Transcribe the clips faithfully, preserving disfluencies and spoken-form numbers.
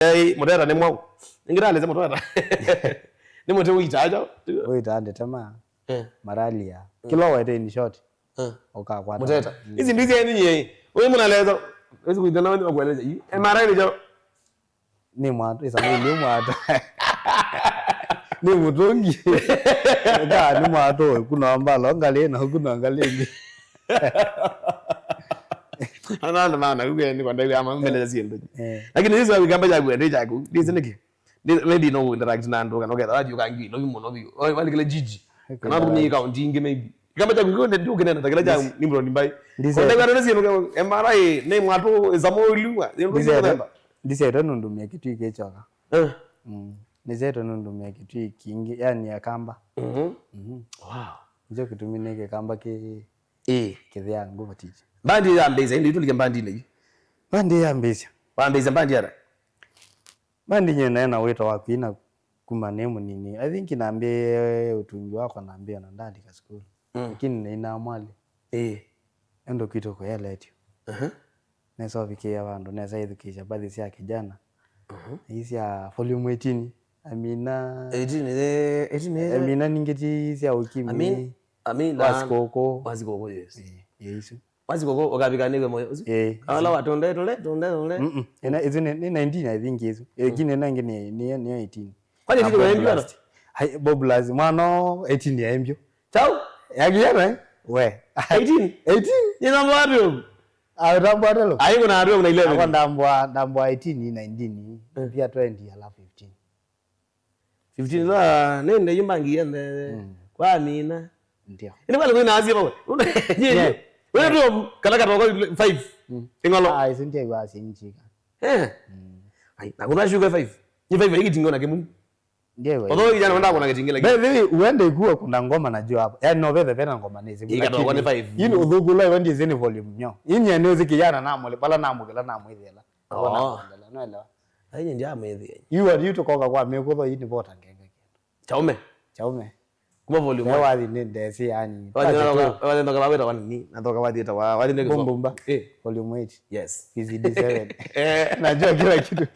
Ei, mũteta nĩ mwaũ? Nĩngĩtalĩte mũteta. Nĩ mũtĩ ũitaa kyaũ? Ũitaa ndetema. Eh. Malaria. Kĩla ũwete in short. Eh. Ũkakwata. Mũteta. Ici ndizi yenyu nyie. Ũyũ mũnaleta. Wezi kuitana wani wakueleza. Yu. Eh, mara ile kyaũ? Nĩ mwatũ, ĩsa nĩ nĩ mwatũ. Nĩ mũtũngi. Ka nĩ mwatũ, kuna mbala, ngalĩ na kuna ngalĩ ĩngĩ. Ana ndo maana kuge ni kwenda ile ama mbele za siendo. Eh. Lakini hizo kamba cha kuende cha ku, ndizi niki. Ndi maybe no interact na ndo kana kenda wadi ukangi no muno biyo. Oi wali kile jiji. Kana tu ni account ingi maybe. Kamba cha kuende ndio kile na kile cha ni mro ni bai. Ndizi. Kwenda kwa ndio siendo M R I ni mwatũ za mo iliwa. Ndio ndio. Ndiseto nũndũmĩa kĩtui kĩkyoka. Eh. Mm. Nĩseto nũndũmĩa kĩtui kĩngĩ, yani akamba. Mhm. Mhm. Wow. Nĩkyo kĩtumi nĩ kĩkamba kĩ. Ĩĩ. Kĩthĩa nguva tiji. Mbandi yambĩĩsya, ĩndĩ itũlike mbandinĩ yu. Mbandi yambĩĩsya. Wambĩĩsya mbandi ara? Mbandi nyie naĩ na wĩto wa kwina kuma nĩ mũnini. I think nambĩĩe ũtungi wakwa nambĩĩe na ndalika sukulu. Mm. Lakini nainaa mwali. Ĩĩ. Endo kwitũ kũya letio. Aha. Nesa ũvikĩĩa vandũ, nesa ĩthukĩĩsya mbathi sya kijana. Mhm. Ii sya volume eighteen, Amina. Eighteen, eh, eighteen, eh. Amina ningĩ ti sya ũkimi. Amin-, Amina. Wasikũkũ. Wasikũkũ, yes. Eh, eh, isu. Wasikũkũ, ũkavika nĩwe moyo ũsu? Eh, ala isu. Watonde, tole, tonde, tole. Mm-mm. Ena, isu nĩ, nĩ nineteen, I think, isu. Eh, mm. Lakini ĩno ĩngĩ nĩ, nĩ, nĩ eighteen. Kwani na eighteen Bob Last. Hai, Bob Last, mwana o eighteen ya embyo. Chau? Ya kijana, eh? We. Eighteen? Eighteen? Nĩ namba wapi ũgu? Awe tambwa telo. Ai, kuna watu kuna eleven. Akwa ndambwa, ndambwa eighteen, nineteen, eh, pia twenty, alafu fifteen. Fifteen za nende yumbangi yende. Mm. Kwa mina. Ndio. Ina wale kuna asia bawe. Yeah. Wewe tu kala katoka five. Mm. Ingalo. Ah, isu ndio wa sinchika. Eh. Mm. Ai, na kuna shuka five. Ni five hiki tingona kemu. Ndiye we. Although kijana wenda kuona kitingile. By the way, uende ikuwa kuna ngoma najua hapo. Yaani no vethe vena ngoma nezi. Ikatoka ni five. Yini uthukula wendi zini volume nyo. Yini ya nezi kijana na mole, bala na mukila na mwithela. Oh. Ona kuendelea, no elewa. Ai ndia mwithia. You are you to koka kwa mekutho yini vota ngenga kindu. Chaume. Chaume. Kuma volume one. Wathi ni ndesi yani. Wathi ndoka waweta wani ni natoka wathi eta wa wathi ndoka. Bombomba. Eh. Volume eight. Yes. P C D seven. Eh. Najua kila kitu.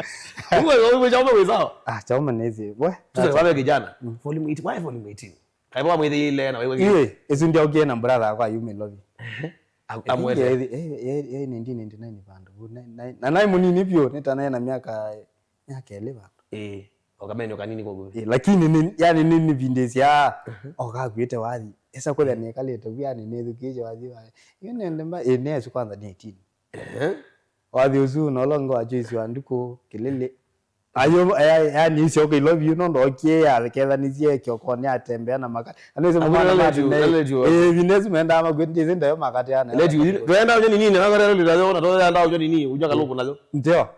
Uwe uwe Chaume uwe sawa. Ah, Chaume nezi. We. Tusa wawe kijana. Mm. Volume eight. Why volume eighteen? Kaiwa mwezi ile na wewe. Iwe, isu ndio ukie na brother kwa Yumi Lovi. Eh. Amwete. Eh, eh, nineteen ninety-nine vandu. Na na na munini pio, nitanaye na miaka miaka ĩlĩ vandu. Eh. Okamene kanini kwa gubi. Eh, lakini ni yani ni ni vindesya. Mhm. Okakwite wathi. Esa kule nekalite yani nethukije wathi wa. Yunende mba eh, nesu kwanza ni eighteen. Eh. Wathi usu no longo wa Joyce wa nduku kilele. Ayo yani isio ke love you no ndo kie ya ketha ni zie kyo ko ni atembea na makati. Ano ise mwana mati ne. Eh, vindesya menda ma kwende zinda yo makati ana. Leti tuenda ujo ni nini na kare leti na yo na tuenda ujo ni nini ujo kaluku na yo. Ndio.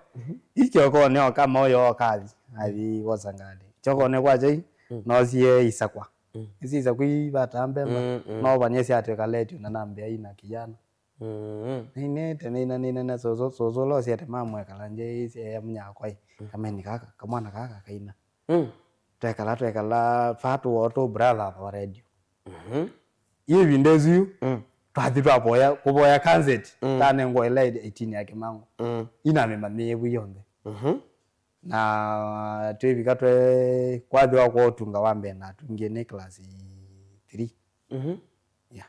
Ikioko nĩ oka moyo okathi athi wosangani. Kioko nĩ kwa jai. Mm. Nosie isakwa. Mm. Isi isakwa ivatambemba. Mm, mm. No vanye siatweka letio na nambea ina kijana. Mm. Ninete nina nina na sozo sozo lo siate mamwekala nje isi ya munyakwai. Mm. Kameni kaka, kamwana kaka kaina. Mm. Twekala twekala fatu woto brother wa radio. Mhm. Ivinda ĩsu, mm, twathi twaboya kũboya concert, mm, tanengwa ĩla eighteen ya Kĩmangũ. Mm. Inamĩmanyĩe vu yonthe. Mhm. Na twĩvika twe kwathi wa kwa ũtunga wa mbee na atungie nĩ class three. Mhm. Yeah.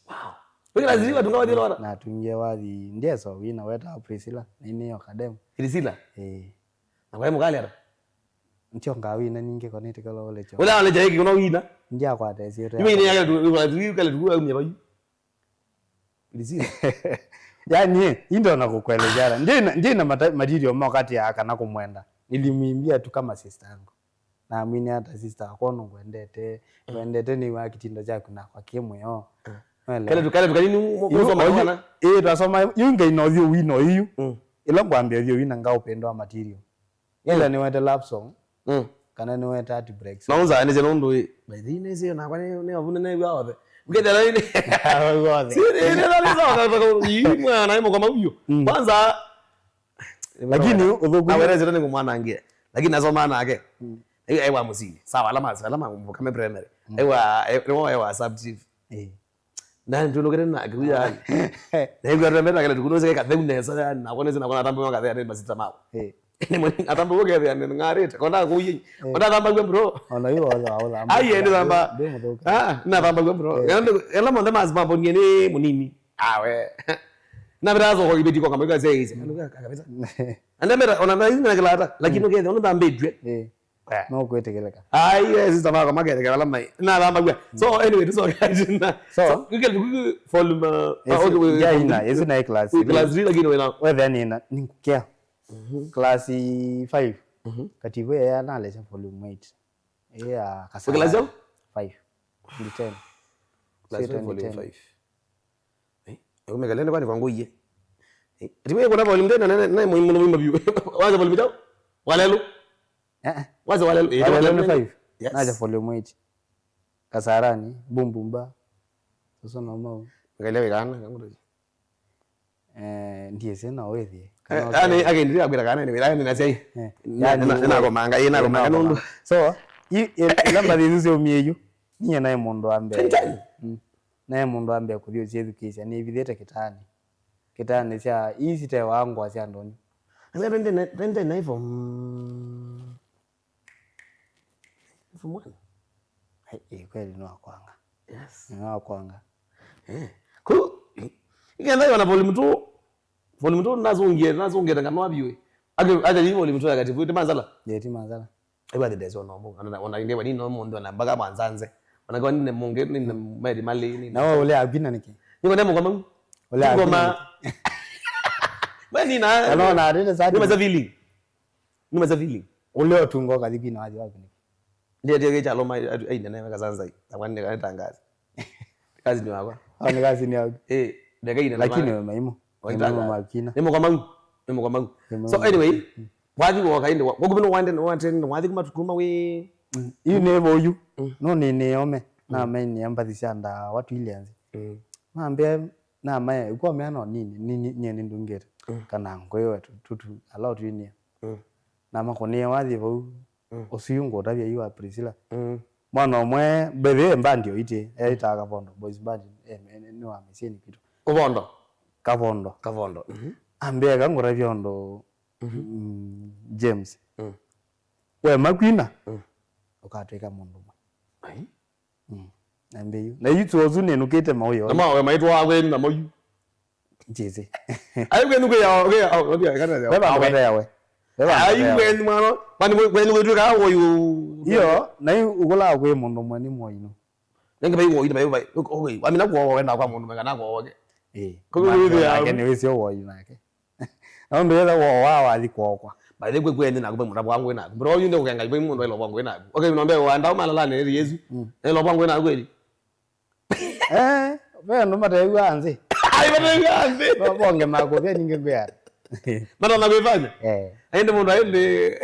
Wow. Wĩ class three watunga wathi lora? Na atungie wathi ndieso wina weta Priscilla, nini yo kadem. Priscilla? Eh. Na kwa mukali ara? Nchonga wina ningi konete kala ole cho. Ula ole jaiki kuna wina. Ndiakwata esio. Ime ine yake tu, yu kale tu au myabayu. Ilisi. Yani, indo na kukuelezea. Ndina ndina mata- material mo kati ya kana kumwenda. Nilimwimbia tu kama sister yangu. Na mwini hata sister akono ngwendete, ngwendete ni wa kitindo chaku na kwa kimwe yo. Wele. Kale tu kale tu kanini mu- Yu- musoma oyu- wana. Eh, twasoma yu ngai no thio wino yu. Mm. Ila ngwambia thio wina nga upendo wa material. Ila niwete love song. Mm. Kana niwete heartbreak song. Maunza ni zeno ndo. By the way, nese na kwa ni ni avune na iwa wabe. Ukete la ni. Wabe. Si ni ni la ni sawa kwa kwa ni mwana ni mkoma huyo. Mm. Kwanza lakini uthuku na wele zeno ni mwana angie. Lakini nasoma nake. Mm. Ai ai wa musili. Sawa alama alama mkame primary. Mm. Ai wa ai wa sub chief. Eh. Na ndio nokere na kiu yani. Na ndio ndio mbele kile tukuno zeka themu nesa yani na kone zina kona tambo maka themu masita mao. Eh. Nĩ mũnini, atamba ũkethĩa nĩ ng'arĩte. Kona kũyĩ. Eh. Ona thambagua, bro. Ona yu wa, wa, wa, Ai, ende thamba. Ndĩ mũthũku. Ah, na thambagua, bro. Eh. Ela, ela monthe mazi mambonie nĩ mũnini. Awe. Na vira zo kwa kibeti kwa kama kaze hizi. Anu ka kabisa. Ande mera, ona na hizi na kilata, lakini Mm. ũkethĩa ona thambĩtwe. Eh. Eh. No kwĩtĩkĩlĩka. Ai, eh, sister makwa makethĩa kala mai. Na thambagua. So, anyway, tusoka. So, So, you can, you can volume, uh, Ĩsu, okay, wait, ya wait, ina, wait, ĩsu naĩ class wait, three. Class three, lakini wena. Wethĩa nina, nĩngũkĩa. Mhm. Class five. Mhm. Katibu ya nalesya volume eight. Yeah, Kasarani. Class yao? Five. Twenty ten. Class Say five, volume twenty ten. Five. Eh, umekalende kwani kwa nguie. Eh, tiwe kuna volume ten na, na, na, muhimu, muhimu biu. Wacha volume tao? Walelu? Eh, eh. Wacha walelu. Eh, Walelu walelu ni ni five. Yes. Naja volume eight. Kasarani, Bumbumba. Soso na mau. Ngalewe kana, kangu. Eh, ndiye sena wethi. Eh, yani, again, ndio akwira kana ni, yani, na sei. Eh, Na, yani, na, na komanga, ina komanga nundu. So, i, i, ila mbathi isu syaumie yu, niye naye mũndũ wa mbee. Ten ten. Mm. Naye mũndũ wa mbee kũthi ũsyĩthukĩĩsya, nĩvithĩte kĩtaanĩ. Kĩtaanĩ sya, ii sitewa ngũa sya ndonyu. Asa twenty nine, twenty nine form, form one. Ai, ĩ, kweli nĩ wa kwanga. Yes. Nĩ wa kwanga. Eh. Ku, ikenda yona volume two, volume two nazungie, nazungie tanga nwa biwe. Ake, ake ni volume two ya kati, vuti manzala. Ye, ti manzala. Ewa the days ono mo. Ona, ona inde wani no mo ndo na mbaga manzanze. Ona kwa nini munge, nini meri mali, nini. Na wewe ule akwina niki? Niko nemo kwa mangu. Ule akwina. Ngoma. Wewe ni na. Kana ona atete sati. Ni maza feeling. Ni maza feeling. Ule otungo kathi kwina wathi wapi niki? Ndiye, ndiye, kĩkyalo ma, ai, nene, weka sanzai. Takwani neka tangazi. Kazi ni wakwa. Au ni kazi ni yako. Eh, ndeka ina. Lakini we maimu. Waitanga. Maimu makina. Nĩ mũkomau. Nĩ mũkomau. Nĩ So mũkomau. Anyway, Mm. Wathi woka indi, kwa kumbe no wande, no wande, no wathi kuma tukuma we. Mm. Yu nĩ voyu. Mm. No nĩ nĩ ome. Na Mm. Mai nĩ mbathi sya ndawa twile nzi. Mm. Mambia na mai kwa mea no nini, nini, nye nĩ ndungete. Mm. Kana ngoyo wetu, tutu, allow tuinie. Mm. Na makonie wathi vau. Mm. Ũsu yu ngũtavya yu wa Priscilla. Mm. Mwana ũmwe, by the way, mbandi oitĩ, eĩtaa Kavondo Boys Band, eh, eh, nĩ wa mĩsyĩnĩ kwitũ. Kavondo? Kavondo. Kavondo. Mhm. Ambĩa eka ngũtavya ũndũ, Mhm. Mm, James. Mm. We makwina, Mm. ũkatwĩka mũndũ mwe. Ai. Mm. Na mbĩu. Na yu tuozu nĩnũkĩte maũyũ. Na mawe maitwa awe na mayu. Njĩsĩ. Ai, we nũkũ ya, we ya, we ya, kana ya. Weba Awe. Ngwata yawe. Weba Ai, ngwata yawe. We ni mwana. Kwani we, we nũkũ twĩka ũyũ. Iyo, na yu ũkũla kwĩ mũndũ mwe nĩ mũino. Nenge bai woi, bai, bai. Okay, amina kwa wenda kwa mũndũ mega na kwa woke. Eh. Kwa hiyo Mwana hivi ya- nake nĩ wĩsĩ woi nake. Na ũndũ yetha wa, wa wathi kwokwa. By the way, kwene na kumbe mura bwangu na. Bro, yunde kukenga ibo mundu ilo bwangu na. Okay, nombe wa ndao malala ne Yesu. Mm. Ilo bwangu na kweli. Eh, ve andũ matew'a nthĩ. Ai, matew'a nthĩ. Bo-, bonge makũvya ningĩ ngwĩa. Mata na kwĩfanya. Eh. Aende mundu aende.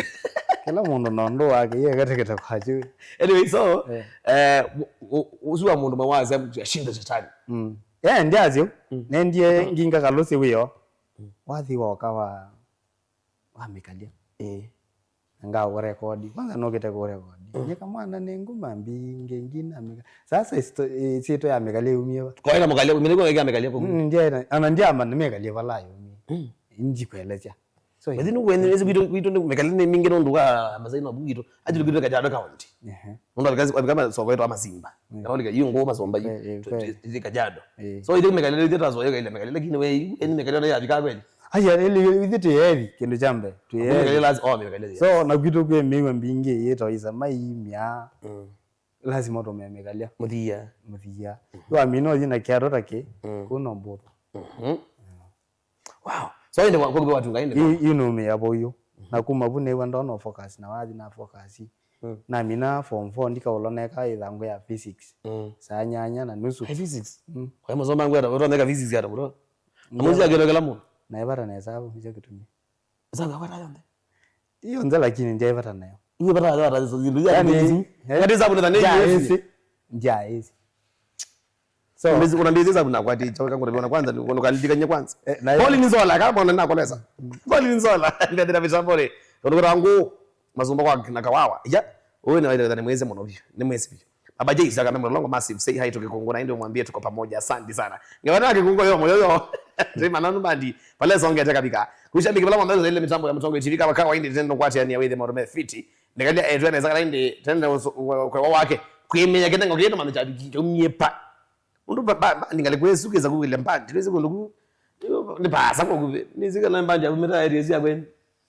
Kila mũndũ na ũndũ wake, ye katekete kwa chui. Anyway, so, Eh. Eh, u-, u-, usu wa mundu mawaza ashinda shetani. Mm. Eh, ndiazyo. Mm. Nendie nginga kalusi wĩo. Mm. Wathi woka wa wa mĩkalya. Eh. Nga ũrekodi. Kwanza nokĩte kũrekodi. Mm. Nyeka mwana nĩ nguma mbingĩ ngina mĩka. Sasa isto-, ĩ, sito ya mĩkalya yumie va? Kwa ina mĩkalya, mimi niko ya mĩkalya kwa. Mm, ndiye na, ana ndiamba nĩ mĩkalya vala yumie. Mm. Nji kuelezea. So, But then when is we don't, we don't mĩkalya nĩ mingĩ nondu ka mazaino abu gitu. Actually, kwitũ Kajiado County. Ehe. Nondu kazi, kama soko yetu ama Simba. Mm. Kana ulika, hiyo ngoma somba hiyo. Eh, eh, tu-, kweli. Tu-, tu-, Kajiado. Eh. So, ile mĩkalya, ile tazo, ile mĩkalya, lakini we, yani mĩkalya ya vika kweli. Aya, ili, ili, ithe twĩ evi, kĩndũ kya mbee, twĩ evi. Mĩkalya lazima, oh, mĩkalya, yes. So, na kwitũ kwĩ mĩw'a mbingĩ, yĩtawa isamai, myaa. Mm. Lazima ũtũmĩe mĩkalya. Mũthia. Mũthia. Mm. Wamina ũthi na kĩatũ ta kĩ, Mm. kũna mbũtũ. Mhm. Wow. So, ende kwa, kwa, kwa watunga, ende kwa. Yu, yu nũmĩa voyu. Mhm. Na kuma vu nĩw'a ndona focus, na wathi na focus. Mm. Namina form four ndikaũlwa neka ĩthangũ ya physics. Mm. Saa nyanya na nusu. Hey, physics? Mm. Kwa hiyo msomo wangu hata, utoneka physics hata, bro. Ndio. Amuzi akero kila mtu. Na ebata na hesabu, hicho kitumia. Hesabu ya kwata yote. Iyo nze lakini ndio ebata nayo. Iyo bata nayo, hata hizo zindu ya Yani, physics. Eh? Hata hesabu na ndio ya hizi. Ndio hizi. So, mbezi, kuna mbezi hesabu na kwati, chao kangu na kwanza, ni kono kalidika nye kwanza. Eh, na Boli ni zola, kama ona na kolesa. Boli ni zola, ndio ndio vizabore. Kono rangu, mazumba kwa na kawawa. Ya, wewe na wewe ni mweze mono vyo, ni mwezi vyo. Baba Jay, saka na Mlolongo Massive, say hi to Kikungu na indi umwambie tuko pamoja. Asante sana. Ngewata Kikungu yo moyo yo. Sema nanu bandi. Pale songete kabika. Kushabiki pala mwambie ile mitambo ya Mtongo T V kama kawa indi tendo kwati ya niya withe marume fiti. Nikalia etwe na saka indi tendo kwa wake. Kuimenya kitengo kietu mami chabiki kumie pa. Undu ba, ba, ba, ningali kwesu keza kuwile mbandi. Twezi kundu ku. Ni pasa kwa kuwe. Ni sika na mbandi ya kumeta area ya kweni.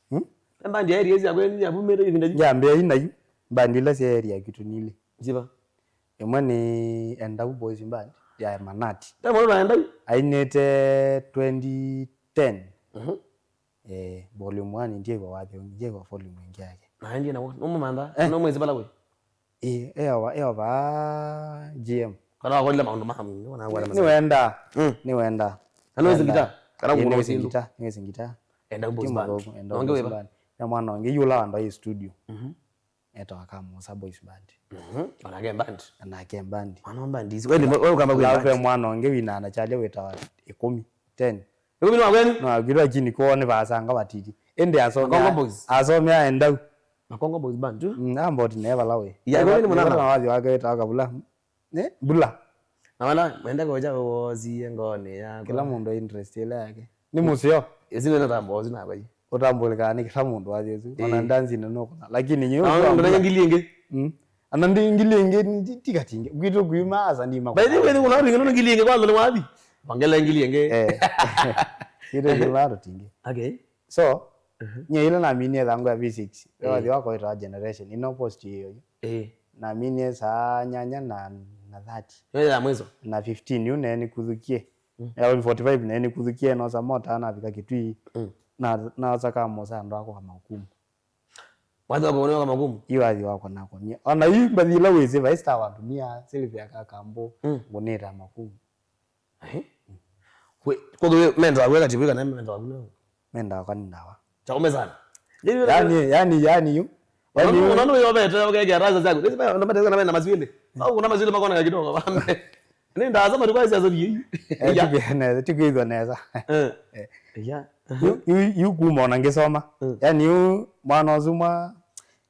Hmm? Mbandi ya area ya kweni ya kumeta ivinda. Ya mbia inayu. Mbandi la area kitu nile. Njiva. Ĩmwe nĩ Endau Boys Band ya Manati. Nda mwana na Endau? Ainĩte twenty ten. Mhm. Eh, volume one ndiye wa ndiye wa volume ĩngĩ yake. Na ndiye na no mumanda, eh, no mwezi bala we. Eh, ewa, ewa ba G M. Kana wakolile maundu ma mwe, wana wala. Ni wenda. Mm. Ni wenda. Kana wezi ngita. Kana kuno sindu. Ngita, ni wezi ngita. Endau Boys Band. Endau Boys Band. Na mwana wangu yula ndo studio. Mhm. Etawa Kamosa Boys Band. Mhm. Onake band. Onake band. Mwana wa band ici. Wewe, wewe ukamba kwa alafu band. Mwana ũngĩ wina anachalya wĩtawa Ikũmi, ten. Ikũmi nĩ wa kwenu? No, akirwa chini kwoo nĩ vasanga watiti. Ĩndĩ asomea, Makongo Boys. Asomea Endau. Makongo Boys Band tu? Mm, amboti ne vala we. Ya, Ikũmi nĩ mwana. Wathi wake wĩtawa Kabula. Ne? Bula. Na wala, mwenda koja wosie ngone yako. Kila mũndũ interest ile yake. Nĩ mũseo. Ĩsi nĩ natambo, ĩsi na bai. Ũtambũlĩkaa nĩ kĩla mũndũ wathi ũsu. Ona ĩĩ. Ndanzi nĩ nũkũna. Lakini nĩ na ũndũ na ngili ĩngĩ. Mm. Ana ndi ngili ĩngĩ, ti katingi. Kwitũ kwima asa ndi makũna. By the way, kuna ringi nĩ ngili ĩngĩ kwanza nĩ wathi. Ongela ngili ĩngĩ. Eh. Kwitũ kwima ndo tingi. Okay. So, mhm, nye ile naminie thangu ya V six. Eh. Wathi wako ĩtawa Generation. Ino post iyo. Eh. Naminie saa nyanya na, na thirty. Yo ya mwiso. Na fifteen, yu nene kuthukie. Mm. Eleven forty-five nene kuthukie, nosa mota navika Kitui. Mm. Na, nosa Kamosa andũ akwa Makumu. Wathi wako kwa Makumu? Yu wathi wako nako. Ona yu mbathi ila wĩsĩ, vaista wandũ, mia, Sylvia Kakambo, mm, ngunĩta Makumu. Ehe. Kwe, kwa hiyo, menda waku wakati wika na menda waku nao? Menda wakwa nĩ ndawa. Chaume sana. Yani, yani, yani yu. Yani yu. Unaona, unaona, yo bete, okay, ya raza zako. Ndio maana ndio maana na maswili. Au kuna maswili makona kidogo. Ni ndaza matuka hizo zuri. Eh, ya. Tikwĩthwa nesa, tikwĩthwa nesa. Eh. Eh. Ya. Yu, yu, yu kuma ona ngisoma. Mm. Yani yu mwana ũsu mwa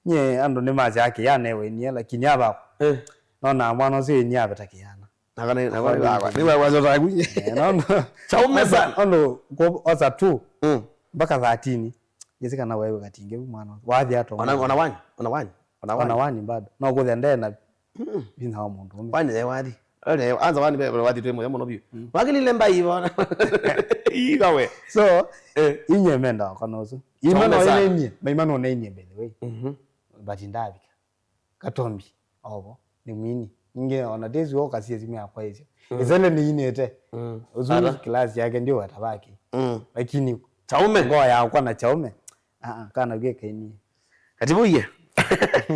nye andũ nĩ macha yake ya newe nie, lakini aba. Eh. Nona mwana ũsu ni abeta kiana. Nakane, nakane, nakwa. Ni wewe wazo taku. Eh, no, no. Chaume sana. Ono, ko, osa two. Mm. Mpaka thirteen. Jessica na wewe katinge mwana. Wathi ato. Ona, ona wani, ona wani. Ona wani. Ona wani bado. No kuthe ndena. Mm. Bina wa mundu. Wani ye wathi. Ole, anza wani be wathi twe moyo mono biu. Mm. Wakilile mbai bona. Igawe. So, eh, inye menda kono so. Imano sana. Inye, maimano na inye by the way. Mhm. But ndabika. Katombi, ovo, nĩ mwini. Inge ona tesi wo kasie simu yakwa isyo. Mm. Isele nĩ inete. Mm. Uzu ara class yake ndio watabaki. Mm. Lakini Chaume. Ngo yakwa na Chaume. Ah, ah, kana gwe kaini. Katibuye.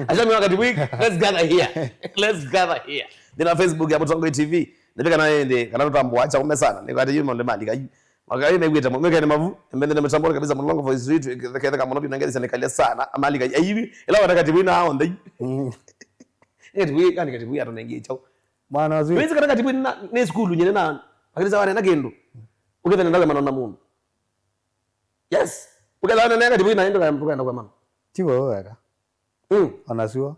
Acha mwa Katibuye. Let's gather here. Let's gather here. Ndina Facebook ya Mutongoi T V. Nipika na yende kana tutambo wa Chaume sana. Ni kati yuma ndio mali kai. Makai megwĩte mo, mekene mavu, embende na mĩtambo kabisa Mlolongo Voice Street, ketheka mũno biũ na ngethi sene kalia sana, amali kai, aivi, ila wata Katibuye na aonde. Mm. Katibuye, yani Katibuye atonengie chao. Mwana wazi. Wezi kana Katibuye na, ne school nyene na, akili sawa na kindu. Ukethana ndawe manona mundu. Yes. Ukethana na Katibuye na ndo kwa ndo kwa mama. Tiwo weka. Mm. Ona sure.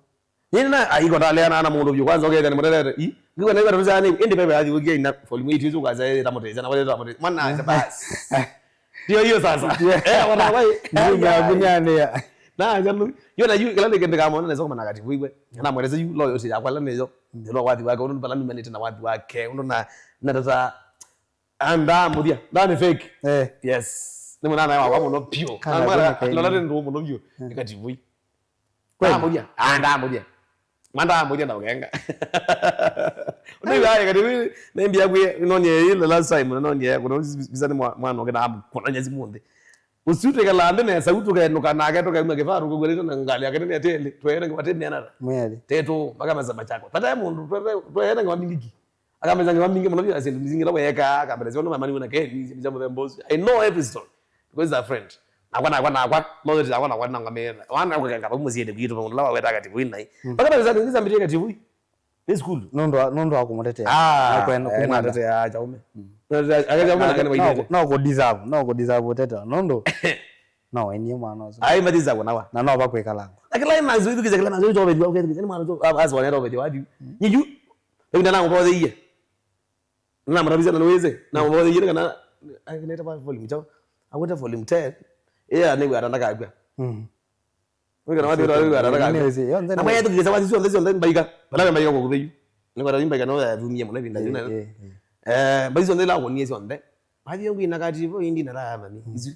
Nini na, ai, kotaleana na mũndũ vyũ, kwanza ũkethĩa nĩ mũtetete. I, ngĩkwa na iwa tũzani, ĩndĩ bebe athi ũkia ina volume eight isu kaza ĩta mũtĩsya, na weteta mũtĩsya. Mwana acha basi. Ndio hiyo sasa. Eh, wana wai. Ndio ya kunyania. Na acha nu. Yo na yu, kila ndike ndika mwana nesa kama na Katibuye. Na mweleze yu, loyalty yakwa la neyo. Ndio wathi wake, unu bala mimanite na wathi wake, unu na, na tata, Ah, nda mũthya. Nda nĩ fake. Eh. Yes. Nĩ mwana naye wakwa mũno biũ. Kana na mwana, ndona nĩ ndũ mũno biũ. Eh. Nĩ Katibuye. Kweli? Nda mũthya. Ah, nda mũthya. Manda mũthya na ũgenga. Ndio ya Katibuye, nĩ mbia kwe, nonye ile last time, nonye, kuna bisa nĩ mwa-, mwana ũngĩ na kuna nyezi mũnthĩ. Ũsu twĩkalaa nthĩ nesa, u tũkenũka nake, tũkauma kĩvarũ, kũgwĩrĩte na ngalĩ yake nene atĩlĩ, tweere ngĩ matĩ mĩanana. Mwĩrĩ. Tetũ, mpaka masa machako. Tata ya mũndũ, tweere, tweere ngĩ mamingiki. Akameza ngĩ mamingĩ mũno, vya sindi mzingi la weka, akameza wana mamani wana keni, sindi za mũthemba ũsu. I know every story. Because he's a friend. Nakwa, nakwa, nakwa, no, nakwa, nakwa, nakwa, me, wana kwa kanga, pamoja na kitu, pamoja na weta Katibuye nai. Mm. Mpaka masa ndio ngiza mbiria Katibuye. Nĩ sukulu. Nũndũ wa, nũndũ wa kũmũtetea. Ah, na kwenda, eh, kũmwenda. Natetea Chaume. Mm. Natetea, aka Chaume na, na, na kene no, waitete. No kũ deserve, no kũ deserve ũtetea. Nũndũ, no, wainie mwana ũcio. Ai, matiza kwa nawa. Na no vakwĩkalanga. Climax, wĩthukĩĩsya climax, ũyũ tũvethĩwa, ũkethukĩĩsya, nĩ mwana tũ, a-, aswa nĩ tũvethĩwa, wathi. Nĩ yu, ĩvinda namũvotheie. Namũtavĩsya na nĩwĩsĩ, namũvotheie nĩ kana, ai, nĩta va volume kyaũ? Akwĩte volume ten. Ĩya, nĩw'o atandakakw'a. Mm. Nĩ kana wathi, wathi, wathi, wathi. Nĩwĩsĩ, yonthe na nĩ- mwethukĩĩsya wathi syonthe, syonthe mbaika. Vala mbaika kwa kũtheyu. Nĩ kwa mbaika no yathumie mũno ĩvinda yĩu na. Eh, eh, eh. Eh, mbathi syonthe ila akonie syonthe. Bathi yangu ina kati vo indi na la mami. Mm. Isu.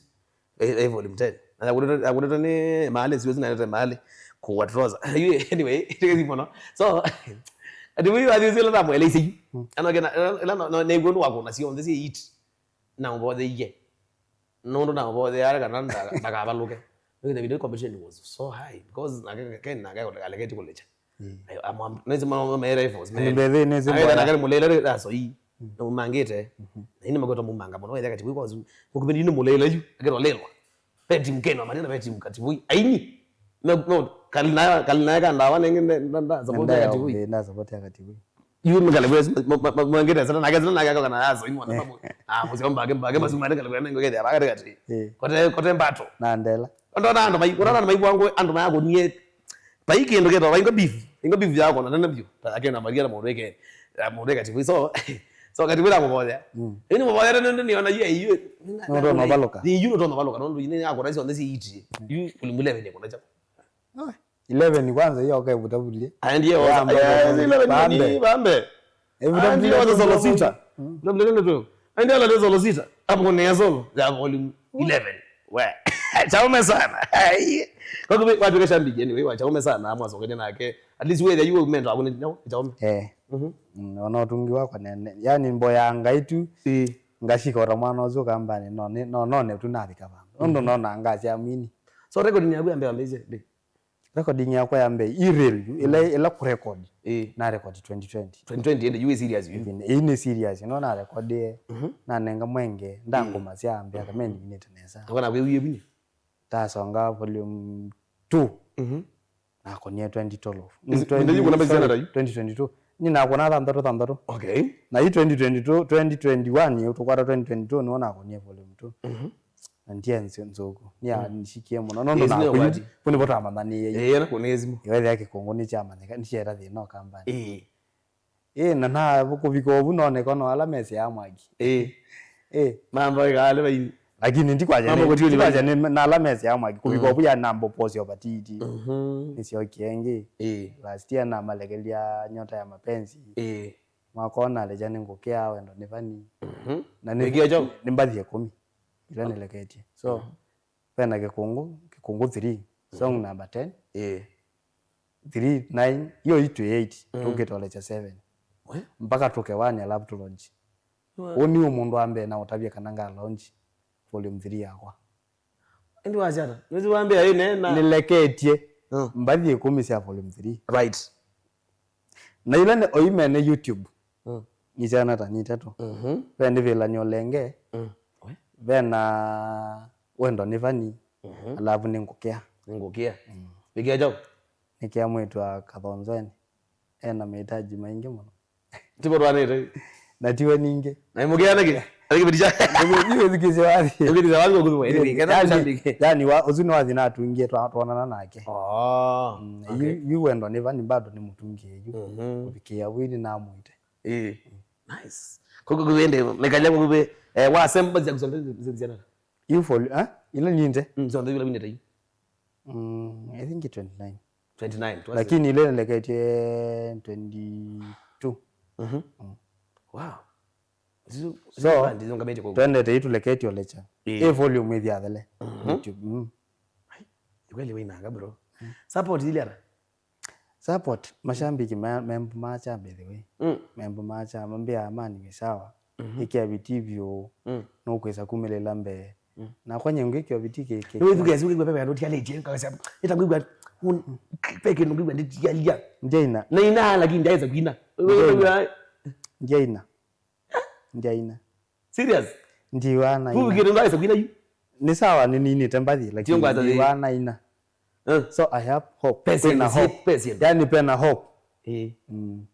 Eh, eh, volume ten. Na yakũnĩtwe, yakũnĩtwe nĩ Maale, siwezi na yote Maale. Kuwa Troza. Yu, anyway, tikezi mũno. So, ati wi wathi sila na mwele isi. Mm. Ano kena, ila no, no, ne gonu wako na syonthe si hit. Na ũvotheie. Nũndũ na ũvothea arĩ kana nda-, ndakavalũke. Nĩkĩtha video competition was so high because nake, Ken nake aleketi kũlecha. Mm. Ayo, amwam-, nĩsĩ ma-, ma-, ma-, rifles, man. Nĩ mbethĩ, nĩsĩ. Ayo, mboya. Nake mũlele rĩ, that's all. Mm. Na umangĩte. Mhm. Na ini makwetwa mumanga mũno, wethe Katibui kwa zu. Kukubiri ni mũlele yu, akero lelwa. Peti mkeno, manena peti mkatibui. Aini. No, no, kalina, kalina ka ndawa nenge nda, nda, nda, support ya Katibui. Nda, nda support ya Katibui. Yu mkale bwezi, mwangete sana, nake sana, nake kana yaso, imo na papo. Ah, musio mbake, mbake, masu mane kale kwa nengo kete, abaka kete. Eh. Kote, kote mbato. Na ndela. Ndo na ndo mai, kuna na mai wangu, ando mai akonie. Pai kĩndũ kĩtwa, pai ngo beef. Ingo beef yako na nene biũ. Ta yake na Maria na mũndũ eke. Ya mũndũ eke Katibui. So, so Katibui na mũboya. Mm. Ini mũboya ndio ndio niona yeye yeye. Ndio ndio mabaloka. Ni yeye ndio mabaloka. Ndio yeye ako rais wa ndesi iti. Yu kulimbule vile kuna chako. Ah, eleven kwanza hiyo okay vutavulie. Aendie wa. Eleven ni bambe. Aendie wa solo sita. Vutavulie ndio. Aendie ala solo sita. Hapo kuna solo ya volume eleven. We. Chaume sana. Ai. Kwa kweli watu kesha mbiji anyway, wa chaume sana amwa sokenya nake. At least we you meant akuni no, chaume. Eh. Mhm. Mm, ona ũtungi wakwa nene. Yaani mboya ngai tu. Si. Ngashika ota mwana ũcio kambani no, no, no, ne tu navika vandu. Nũndũ nona ngasi amini. So recording yaku ya mbee wambĩĩsye ndĩ? Recording yakwa ya mbee, i real, ĩla, ĩla kũrecord. Ĩĩ. Na record twenty twenty. Twenty twenty, ende, you serious, you? Ĩvinda, ĩĩ nĩ serious, no na record, mhm, nanenga mwenge, ndangũma sya mbea kama ndivinĩte nesa. Akona wĩ wiye vinye? Ndasonga volume two. Mhm. Nakonie twenty twelve. Is it, twenty, ĩvinda yu kuna mbezi sorry, na tayu? Twenty twenty-two. Nĩ nakona thanthatũ, thanthatũ. Okay. Na yu twenty twenty-two, twenty twenty-one, yu tũkwata twenty twenty-two, nĩwo nakonie volume two. Mhm. Na ndiye nzĩ-, nzũku. Nĩ ya, mm, nishikie mũno. Nũndũ yes, na nĩ kũyu, ũkwati. Kũu nĩvo twamanyanie. Eh, na kũnĩ simu. Ĩwethe ya Kĩkũngũ nĩ kyamanyĩka, nĩ kyeta thĩna o kambani. Eh. Eh, na, na kũvika ũvu noneka no ala mesĩ ya mwaki. Eh. Eh. Mambo ĩkale vai. Lakini ndikwasya mambo nĩ, kũtwĩlĩ ndikwasya vai. Nĩ, na ala mesĩ ya mwaki. Kũvika, mm, ũvu ya nambo posi opportunity. Mhm. Nĩsyokie ĩngĩ. Eh. Last year namalekelia Nyota ya Mapenzi. Eh. Mwaka ũũ naleja nĩ ngũkĩa wendo nĩ vani. Mhm. Na nĩ, wĩkĩa kyaũ? Nĩ mbathi ĩkũmi. Ila nĩleketie. So, mhm, vena Kĩkũngũ, Kĩkũngũ three, song, mhm, number ten. Ĩĩ. Three, nine, iyo itwĩ eight, mm, tũkĩtolecha seven. We? Mpaka tũke one, alafu tũlaunch. We? Ũũ nĩwe mũndũ wa mbee na ũtavya kana nga launch volume three yakwa. Ĩndĩ wasya ata? Nĩsĩ wambĩa ĩ nena. Nĩleketie, mm, mbathi ĩkũmi sya volume three. Right. Na ila nĩ oimene YouTube. Mm. Nĩ syana ta nĩ itatũ. Mhm. Ve nĩ Vĩlanyo Lenge. Mm. We? Ve na Wendo nĩ Vani. Mhm. Alafu nĩ Ngũkĩa. Nĩ Ngũkĩa. Mm. Wĩkĩa kyaũ? Nĩ kĩa mwĩĩtu wa Kathonzweni. Ena mahitaji maingĩ mũno. Tivo twanĩte. Na tiwe ningĩ. Na imũkĩa nĩkĩ? Arĩ kĩvĩti kya. Nĩwĩthukĩĩsye wathi. Kĩvĩti kya wathi kwa kũthimwa. Ĩĩ, yani, yani wa, ũsu nĩ wathi natungie twa-, twonana nake. Oh, mm, okay. Yu, yu Wendo nĩ Vani bado nĩ mũtungie yu. Mhm. Kũvikĩa wini namwĩte. Ĩĩ. Nice. Kũkũ kũvende, mekalia kũkũ ve, eh, wa semba zya kusonda zya zya. You follow, eh? Ila ninde? Mm, so ndio ila winete. Mm, I think twenty-nine. Twenty-nine. Lakini ile nilekete twenty-two. Mhm. Mm. Wow. Zizo, so, zizo bandi zonga mete kwa. Twendete itu lekete olecha. Eh. E volume ithi athele. Mhm. YouTube. Mm. Ai, kweli wewe inanga, bro. Mm. Support ile ara. Support, mashambiki me-, membu macha, by the way. Mm. Membu macha, mambia amani ni sawa. Mhm. Ikia viti vyo, mm, nukwisa kumĩlĩla mbee. Mm. Na kwanye ngwikio viti kiki. Nĩ wĩthukĩĩsya ũkĩw'a pepe andũ tialĩtye, kakasya, ĩta ngwĩw'a, un-, pe kĩndũ ngwĩw'a nditialia. Ndiaina. Na ina, lakini ndiaĩsa kwina. Ndiaina. Ndiaina. Ndiaina. Serious? Ndiwa na ina. Kukire ndaisa kwina yu? Ni sawa, ni ninite mbathi, lakini ndiwa na ina. Eh. So I have hope. Pesa kwina hope. Pesa. Yani pena hope. Eh. Mm.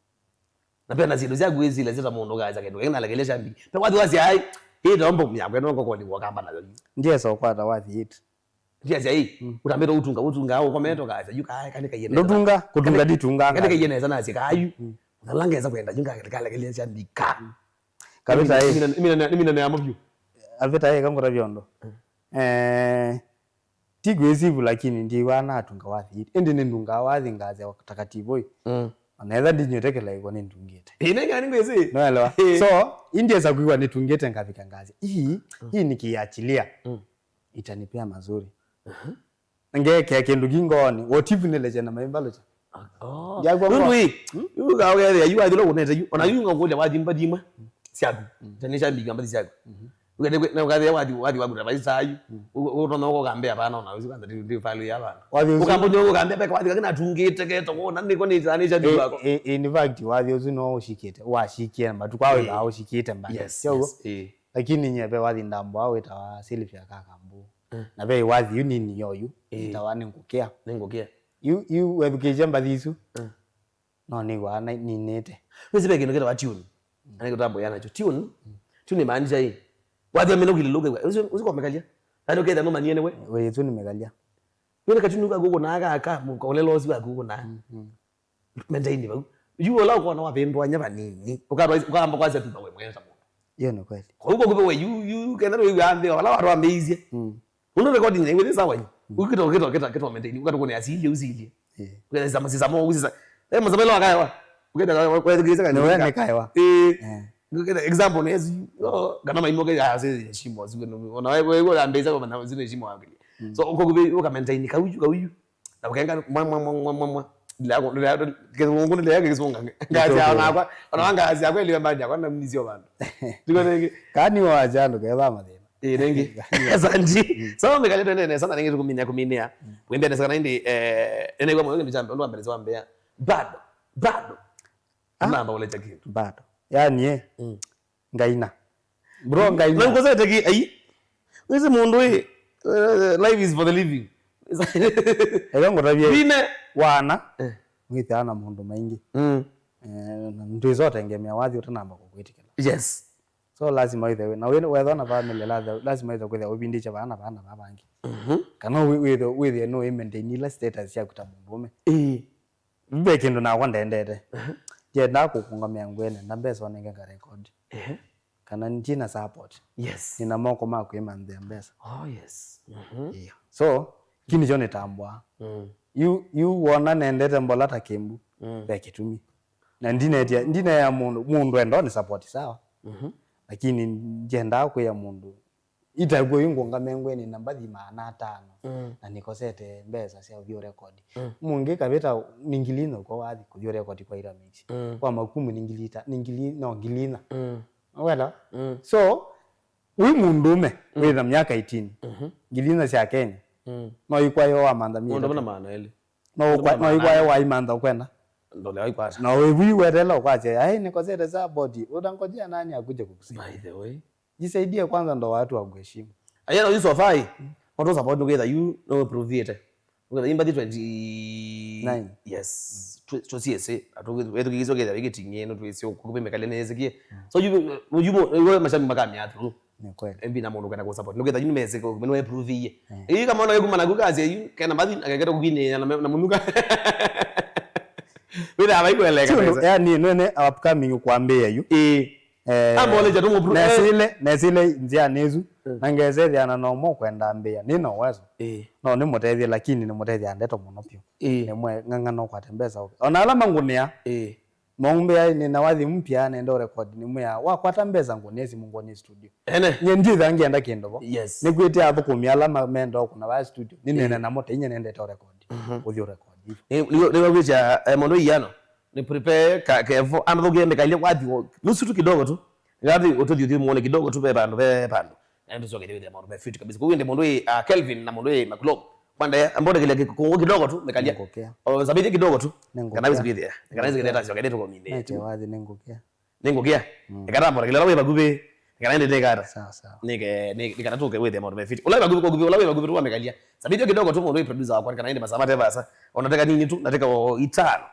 Na pena syĩndũ sya kwĩsĩla syĩta mũndũ ũkaasa kĩndũ kĩngĩ na lekelesya mbi. Pe wathi wasya ai, hii ndio mbomu yakwa ĩno ngokoni wokamba nayo. Ndiesa ũkwata wathi it. Ndiasya ĩ, mm, ũtambĩte ũtunga, ũtunga, ũkomete, ũkasya, yu kae, kani kaiye nesa. Ndũtunga, kũtunga nditunga. Kani kaiye nesa, nasya, kayu. Mm. Ũthala ngesa kwenda, yu ngakalekelesya mbika. Kavita ĩ. Nĩ mina, nĩ mina, nĩ mina yamo vyũ. Avita ĩ, kangũtavya ũndũ. Mm. Eh, ti kwĩsivu, lakini ndiwa natunga wathi. Ĩndĩ nĩndungaa wathi ngasya watakativu ĩ. Mm. Ona etha ndinywĩte kĩlaĩko nĩndungĩte. Ĩ, nĩ ngani ngwĩsĩ? Noelewa. Ĩ. So, indiesa kwĩwa nĩtungĩte ngavika ngasya, hii, mm, hii nikiachilia. Mm. Itanipea mazuri. Aha. Ngekea kĩndũ kĩ ngoonĩ, what if nĩleche na maimba locha? Oh. Ndyakwa nũndũ ngwa- ĩ, hmm? Yu kaũkethĩa, yu wathi ũla ũnete yu, ona yu ngakũlya wathi mbathi imwe syaku. Mm. Tani sya mbika mbathi syaku. Mhm. Ũkende kwe, na ũkathĩa wathi, wathi waku na vaisa yu. Mm. Ũ-, ũtonya ũkambea pana ona, ũsi kwanza ndi, ndi falu ya pana. Wathi ũsu- Ũkambonya ũkambea peka wathi kakina tungĩte keto, wona nĩko nĩ tani sya mbika wako. Eh, eh, in fact, wathi ũsu no ũshikĩte, washikie na matu kwa wĩthaa ũshikĩte mbali. Yes, sio? Yes, eh. Lakini nye ve wathi ndambwa wĩtawa Sylvia Kakambu. Mm. Na ve wathi yu nini yoyu, eh, ĩtawa nĩ ngũkĩa. Nĩ ngũkĩa. Yu, yu wethukĩĩsya mbathi isu. Mm. No nĩw'aa na-, ninĩte. Wĩsĩ ve kĩndũ kĩtawa tune. Mm. Na nĩkũtambũĩa nakyo. Tune, mm, tune imaanisha ĩ. Wathi wa mĩnũkilĩ lũkĩwa. Ũsi, ũsi kwa mĩkalya. Na nĩ ũkethĩa nũmanyie nĩwe. Wĩ, ĩsu nĩ mĩkalya. Wĩna katune ka kũkũnaa ka, ka, mũka ũlela ũsi wa kũkũnaa. Mm, mm. Maintain vau. Yu ũla ũkona wavĩndũanya vanini, ũkatwa-, ũkamba kwasya tu we mwene ta mũndũ. Hiyo ni kweli. Kwa hiyo kwa we yu, yu, kenda we yu ambe, wala watu wameizia. Mm. Undu recording na iwe sawa ni. Mm. Ukito, kito, kito, kito maintain. Ukatuko ni asili, usili. Eh. Ukenda sisa, sisa mo, sisa. Eh, mzabelo akaewa. Ukenda kwa, kwa, kwa, kwa, ni wewe ni kaewa. Eh. Eh. Ukenda example ni Yesu. No, kana maimoke ya sisi shimo, sio, ona wewe, wewe ambe zako na zile shimo akili. Mm. So uko kubi, uka maintain kauyu, kauyu. Na ũkenga mwa, mwa, mwa, mwa, mwa, mwa. Ndilako, ndilako, kĩsũngũ ndilako kĩsũnga. Ngasya ona kwa, ona ngasya kwa iliwe mbali yakwa na mnizio bandu. Ndiko nengi. Kani wa jando keva mathina. Eh, nengi. Asante. Mm. So mĩkalya twende nesa na ningi tukuminya kuminia. Mm. Wende nesa na indi, eh, ene kwa mwe ndio jambo ndo ambele wambea. Bado. Bado. Ah. Namba ule cha kindu. Bado. Yani eh. Mm. Ngaina. Bro, ngaina. Na ngosete ki, ai. Wĩsĩ mũndũ ĩ, eh, life is for the living. Eka ngũtavye. Wine. Wana. Eh. Wĩthĩawa na maũndũ maingĩ. Mm. Eh, na ndwĩsa ũtengemea wathi ũtanamba kũkwĩtĩkĩla. Yes. So lazima wĩthĩwe. Na wĩ-, wethwa na family, lazima, lazima wĩthĩwe kwĩthĩa ũvindĩkye vana, vana, vana vangĩ. Mhm. Kana wĩ-, wĩthĩwe, wĩthĩwe nũ maintain ila status syaku ta mũndũũme. Ĩĩ. Ve kĩndũ nakwa ndendete. Ehe. Ndiendaa kũkũngamĩa ngwene, na mbesa onenge nga record. Ehe. Kana ntina support. Yes. Nina moko ma kwĩmanthĩa mbesa. Oh, yes. Mhm. Yeah. So, kĩu nĩkyo nĩtambũaa. Mm. Yu, yu wona nendete mbola ta kĩmbu, mm, ve kĩtumi. Na ndinetia, ndineea mũndũ, mũndũ enda nĩ support sawa. Mhm. Lakini ndiendaa kwĩa mũndũ, itakw'o yu ngũngame ngwene na mbathi maana atano, mm, na nikosete mbesa sya ũthiĩ ũrekodi. Mm. Mũngĩ kavĩta nĩ ngili inya kwa wathi kũthiĩ ũrekodi kwa Iramix. Mm. Kwa Makumu nĩ ngili ita-, nĩ ngili, no, ngili inya. Mm. Wela? Mm. So, wĩ mũndũũme, mm, wĩ na myaka eighteen, mhm, ngili inya sya Kenya, mm, no ikwayo wamantha. Mũndũ mĩaka na maana elĩ. No ũkwa-, no ikwayo waimantha ũkwenda. Ndole waikwaza. No wĩvui wetela ũkwasya, "Ai, nikosete support." Utangojea nani akuje kukusaidia? By the way. Jisaidie kwanza ndo watu wakuheshimu. Aya, na yu so far, mm, watu support nuketha yu no proviete. Nuketha imbathi twenty nine. Yes. Mm. Tu, tu C S A. Atu wetu kigizo ketha wiki tingi no tu sio kukupe mekale ne zikie. Mm. So yu, yu mo, yu mashabi makami atru. Nĩ kweli. M B na mũndũ kwenda kũ support. Nuketha yu mese ko meno prove ye. Mm. Ii kama ona kuma na kuka se yu kena mbathi akeketa kukinya na, na munuka. Wĩthĩa vaikũeleka. Sio, nesa. Yani, nene upcoming kwambia yu. Ĩĩ. Eh, amboleja tu mũpru-, eh. Nesile, nesile nzĩa nĩsu, mm, na ngesethĩa na nomo kwenda mbĩa, nĩ na uwezo. Ĩĩ. No nĩ mũtethie, lakini nĩ mũtethia ndeto mũno piũ. Ĩĩ. Nĩ mwe ng'ang'ana ũkwate mbesa ũke. Ona ala mangũnĩa, ĩĩ, maumbĩa nĩ na wathi mpya, nenda ũrekodi, nĩ mwĩa, wakwata mbesa ngũnĩa simu ngũnĩa studio. Ene. Nye nditha ngĩenda kĩndũ vo. Yes. Nĩ kwĩtĩa athũkũmi ala ma-, menda ũkũna wa studio, nĩ nene, ĩĩ, namo, ta inye nendete ũrekodi. Mhm. Ũthi ũrekodi. Nĩ, nĩ, nĩ wawĩtya, eh, mũndũ iyano. Ni prepare ka, kevo, andũ thũkĩe mĩkalĩle wathi o, nusu tu kidogo tu. Ngathi ũtũthi ũthi muone kidogo tu ve vandũ, ve vandũ. Na ndio soke ndio maũndũ me fit kabisa. Kwa hiyo ndio mũndũ ĩ, ah, Kelvin na mũndũ ĩ Makulo. Kwanda ya, ambao kile kikongo kidogo tu, mĩkalĩle. Nĩngũkĩa. O, sabiti kidogo tu. Nĩngũkĩa. Kana wezi kwithia. Kana wezi kwithia, soke ndio tukomine. Nache wathi nĩngũkĩa. Nĩngũkĩa. Mm. Ekata mbona kile lawe bakuve. Kana ende ndekata. Sawa, sawa. Nike, ni, nikana tuke wĩthĩa maũndũ me fit. Ũla wĩ vakuvĩ, vakuvĩ, ũla wĩ vakuvĩ tu wamĩkalya. Sabiti kidogo tu mũndũ wĩ producer wakwa, kana ĩndĩ masaa mate vasa. Ona teka nini tu, na teka o itano.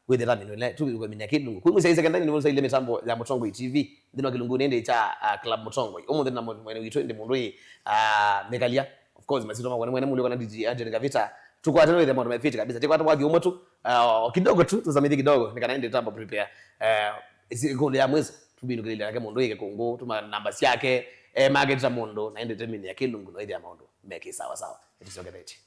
Wĩthĩa ta mĩnũle, tu kũmenya kĩlungu. Kwĩ mũsyaĩ secondary nĩ mũsyaĩle mĩtambo ya Mũtongoi T V. Nthĩnĩ wa kĩlungu nĩ ĩndĩ kya, ah, Club Mũtongoi. Ũmũnthĩ na mwe-, mwene witũ ĩndĩ mũndũ wĩ, ah, mĩkalya. Of course, masitwa makwa nĩ mwene mũlio kana D J Angel Kavita. Tukwate no ithe maũndũ me fit kabisa. Tikwata wathi ũmwe tu, uh, kidogo tu, tusamithie kidogo, nĩ kana ende tamba prepare. Uh, isi ikũlũ ya mwiso, tubindukĩlĩle nake mũndũ ĩke kũngũ, tuma namba syake, eh, make ta mũndũ, na ende temini ya kĩlungu, no ithe ya maũndũ me kĩ sawa sawa. Ĩtusyokethetye.